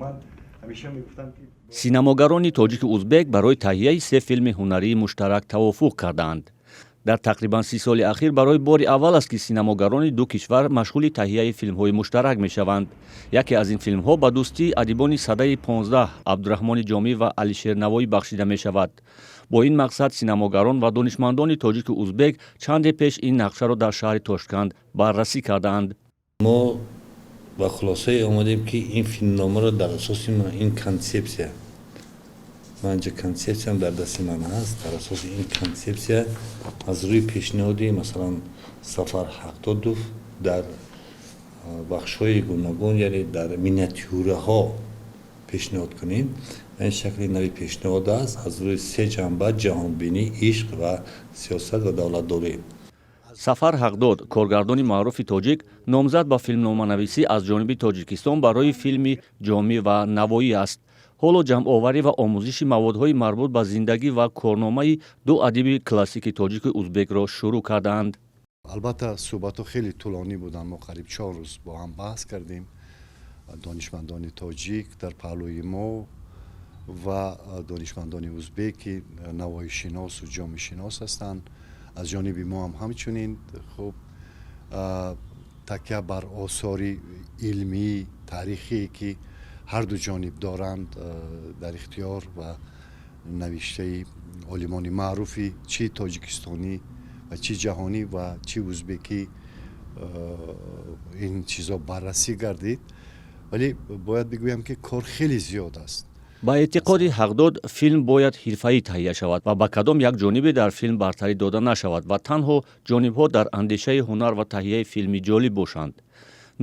Ман ҳамеша мегуфтам, ки Синамогарони тоҷику узбек барои таҳияи се филми ҳунарии муштарак тавофуқ кардаанд. Дар тақрибан 30 соли ахир барои бори аввал аст, ки синамогарони ду кишвар машғули таҳияи филмҳои муштарак мешаванд. Яке аз ин филмҳо ба дӯстии адибони садаи 15, Абдураҳмони Ҷомӣ ва Алишер Навоӣ, бахшида мешавад. Бо ин мақсад синамогарон ва донишмандони тоҷику узбек чанде пеш ин нақшаро дар шаҳри Тошканд баррасӣ кардаанд. Мо ба хулосае омадем, ки ин филмномаро дар асоси ин консепсия, ман инҷа консепсиям дар дасти ман ҳаст, дар асоси ин консепсия, аз рӯи пешниҳоди, масалан, Сафар Ҳақдодов, дар бахшҳои гуногун, яъне дар миниатюраҳо пешниҳод кунем. Ва ин шакли нави пешниҳод аст аз рӯи се ҷанба: ҷаҳонбинӣ, ишқ ва сиёсат ва давлатдорӣ. Сафар Ҳақдод, коргардони маъруфи тоҷик, номзад ба филмноманависӣ аз ҷониби Тоҷикистон барои филми «Ҷомӣ ва Навоӣ» аст. Ҳоло ҷамъоварӣ ва омӯзиши маводҳои марбут ба зиндагӣ ва корномаи ду адиби классики тоҷику узбекро шурӯъ кардаанд. Албатта, суҳбатҳо хеле тӯлонӣ буданд. Мо қариб 4 рӯз бо ҳам баҳс кардем, донишмандони тоҷик дар паҳлӯи мо ва донишмандони узбек, ки навоишиносу ҷомишинос ҳастанд, аз ҷониби мо ҳам ҳамчунин. Хуб, такя бар осори илмӣ, таърихие, ки ҳарду ҷониб доранд дар ихтиёр, ва навиштаи олимони маъруфи чӣ тоҷикистонӣ ва чӣ ҷаҳонӣ ва чӣ узбекӣ, ин чизо баррасӣ гардид. Вале бояд бигӯям, ки кор хеле зиёд аст. Ба эътиқоди Ҳақдод, филм бояд ҳирфаӣ таҳия шавад ва ба кадом як ҷонибе дар филм бартарӣ дода нашавад ва танҳо ҷонибҳо дар андешаи ҳунар ва таҳияи филми ҷолиб бошанд.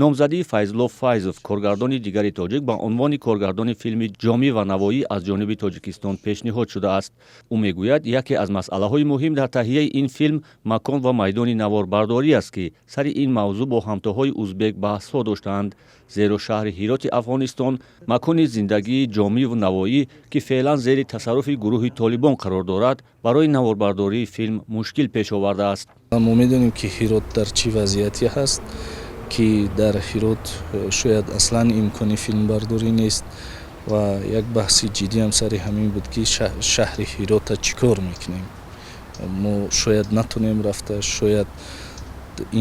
Номзадии Файзулло Файзов, коргардони дигари тоҷик, ба унвони коргардони филми «Ҷомӣ ва Навоӣ» аз ҷониби Тоҷикистон пешниҳод шудааст. Ӯ мегӯяд, яке аз масъалаҳои муҳим дар таҳияи ин филм макон ва майдони наворбардорӣ аст, ки сари ин мавзӯъ бо ҳамтоҳои узбек баҳсҳо доштаанд, зеро шаҳри Ҳироти Афғонистон, макони зиндагии Ҷомиву Навоӣ, ки феълан зери тасарруфи гурӯҳи Толибон қарор дорад, барои наворбардории филм мушкил пеш овардааст. Мо медонем, ки Ҳирот дар чӣ вазъияте ҳаст, ки дар Ҳирот шояд аслан имкони филмбардорӣ нест. Ва як баҳси ҷиддиам сари ҳамин буд, ки шаҳри Ҳирота чӣ кор мекунем. Мо шояд натонем рафта, шояд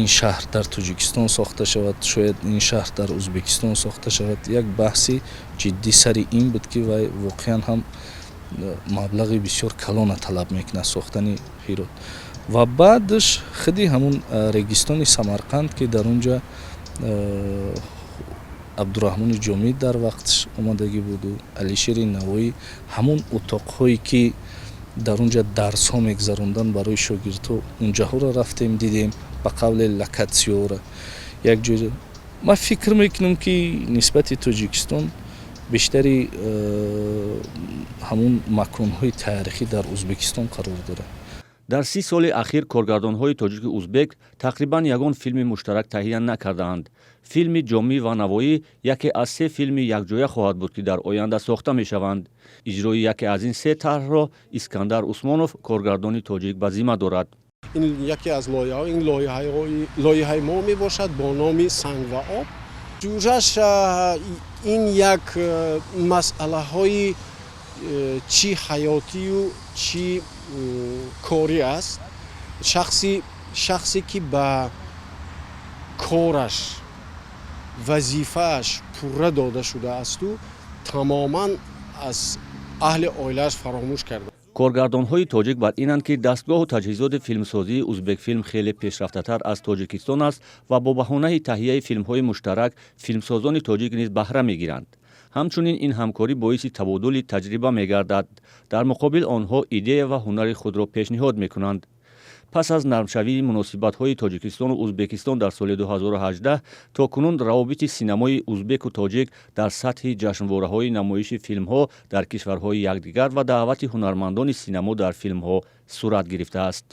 ин шаҳр дар Тоҷикистон сохта шавад, шояд ин шаҳр дар Ӯзбекистон сохта шавад. Як баҳси ҷиддӣ сари ин буд, ки вай воқеан ҳам маблағи бисёр калона талаб мекунад, сохтани Ҳирот. Ва баъдаш худи ҳамун регистони Самарқанд, ки дар он ҷа Абдураҳмони Ҷомӣ дар вақтш омадагӣ буду Алишери Навоӣ, ҳамун утоқҳое, ки дар он ҷа дарсҳо мегузаронданд барои шогирдҳо, унҷаҳоро рафтем, дидем, ба қавле локатсияро як ҷой. Ман фикр мекунам, ки нисбати Тоҷикистон бештари ҳамун маконҳои таърихӣ дар Ӯзбекистон қарор дорад. Дар 30 соли ахир коргардонҳои тоҷику узбек тақрибан ягон филми муштарак таҳия накардаанд. Филми «Ҷомӣ ва Навоӣ» яке аз се филми якҷоя хоҳад буд, ки дар оянда сохта мешаванд. Иҷрои яке аз ин се тарҳро Искандар Усмонов, коргардони тоҷик, ба зимма дорад. Ин яке аз лоиҳаҳо, ин лоиҳаи мо мебошад бо номи «Санг ва об». Сюжаш ин як масъалаҳои чӣ ҳаётию чӣ корӣ аст. Шахсе, ки ба кораш, вазифааш пурра дода шудаасту тамоман аз аҳли оилааш фаромӯш карда. Коргардонҳои тоҷик бар инанд, ки дастгоҳу таҷҳизоти филмсозии Узбекфилм хеле пешрафтатар аз Тоҷикистон аст ва бо баҳонаи таҳияи филмҳои муштарак филмсозони тоҷик низ баҳра мегиранд. Ҳамчунин ин ҳамкорӣ боиси табодули таҷриба мегардад. Дар муқобил онҳо идея ва ҳунари худро пешниҳод мекунанд. Пас аз нармшавии муносибатҳои Тоҷикистону Узбекистон дар соли 2018 то кунун равобити синамои узбеку тоҷик дар сатҳи ҷашнвораҳои намоиши филмҳо дар кишварҳои якдигар ва даъвати ҳунармандони синамо дар филмҳо сурат гирифтааст.